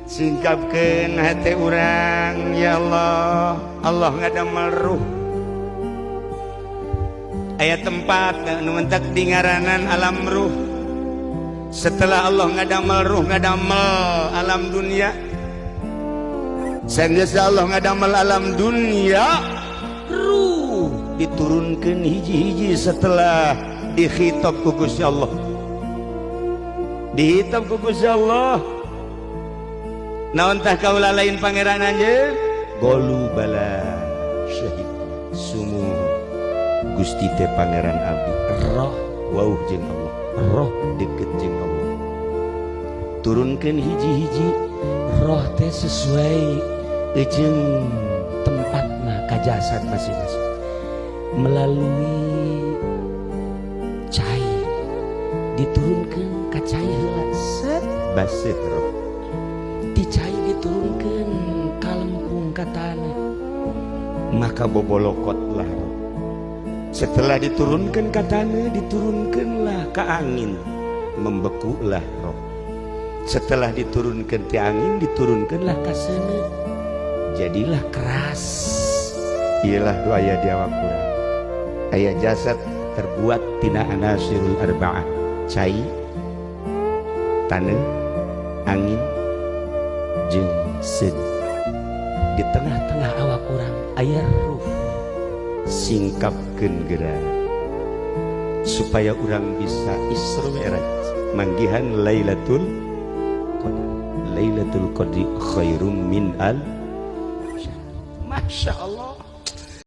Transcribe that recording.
Singkapkeun hate urang ya Allah. Allah ngadamel ruh. Aya tempat nu mentak di ngaranan alam ruh. Setelah Allah ngadamel ruh, ngadamel alam dunia. Sanggeus Allah ngadamel alam dunia, ruh diturunkan hiji-hiji setelah dikhitab ku Gusti Allah. Dikhitab ku Gusti Allah. Naon tah kaula lain pangeran anjeun? Qalu bala syahid. Sumuhun. Gusti teh pangeran abdi. Roh wauh jeung Allah. Roh deket jeung Allah. Turunkan hiji-hiji roh teh sesuai jeung tempatna ka jasad masing-masing melalui cai diturunkan ka cai heula, set, baseuh roh. Ti cai diturunkan ka lempung, ka tanah, maka bobolokotlah roh. Setelah diturunkan ka tanah, diturunkanlah ke angin, membekulah roh. Setelah diturunkan ke angin, diturunkanlah ke seuneu, jadilah keras. Iyalah doa aya di awak urang. Aya jasad terbuat tina anasirul arba'ah, cai, tanah, angin, jeung seuneu. Di tengah-tengah awak urang aya ruh. Singkapkeun geura supaya urang bisa Isra Mi'raj manggihan Lailatul Qadar. Lailatul Qadri khairum min al syahr. Masya Allah.